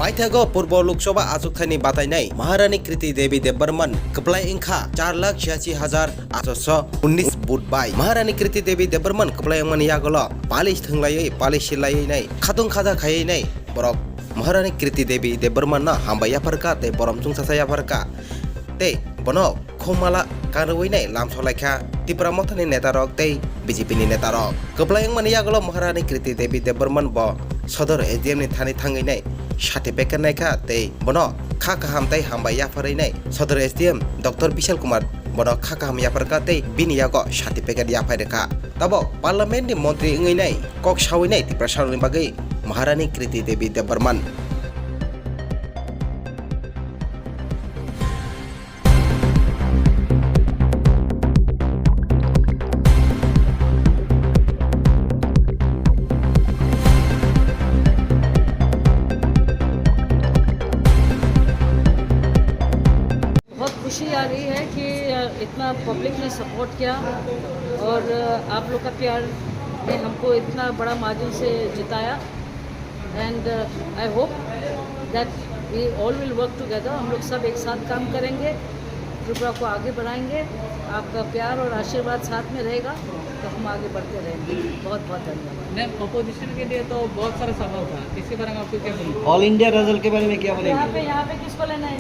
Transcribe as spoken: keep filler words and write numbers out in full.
Paithago Purbo Lok Sabha achukthani batainai Maharani Kriti Devi Debbarman kwplai wngkha char lakh chiyashi hajar atso unnis vote bai. Maharani Kriti Devi Debbarman kwplai wngmani yagulo polish thwnglaiwi, polish silaiwi nai, khatung khaja khaiwi nai borok Maharani Kriti Devi Debbarman no hambai yapharkha tei borom chwngsacha yapharkha tei bono khumala kanrwi nai lamsok laikha Tipra Mothani netarok tei B J P ni netarok. Kwplai wngmani yagulo Maharani Kriti Devi Debbarman bo Sodor S D M ni thani thangwi nai certificate naikha tei bono kha kaham tei hambai yapharwi nai Sodor S D M Doctor Bishal Kumar bono kha kaham yapharkha tei bini yago certificate yaphai rwkha. Tabok Parliament ni montri wngwi nai kok sawi nai Tiprasarokni bagwi Maharani Kriti Devi Debbarman. बहुत खुशी आ रही है कि, अ, इतना पब्लिक ने सपोर्ट किया और, अ, आप लोग का प्यार ने हमको इतना बड़ा मार्जिन से जिताया। And, uh, I hope that we all will work together. हम लोग सब एक साथ काम करेंगे, त्रिपुरा को आगे बढ़ाएंगे। आपका प्यार और आशीर्वाद साथ में रहेगा तो हम आगे बढ़ते रहेंगे। बहुत बहुत धन्यवाद। मैम, अपोजिशन के लिए तो बहुत सारा सवाल था, इसके बारे में आपको क्या बोलना? ऑल इंडिया रिजल्ट के बारे में क्या बोलेंगे? यहाँ पे, यहाँ पे किसको लेना है?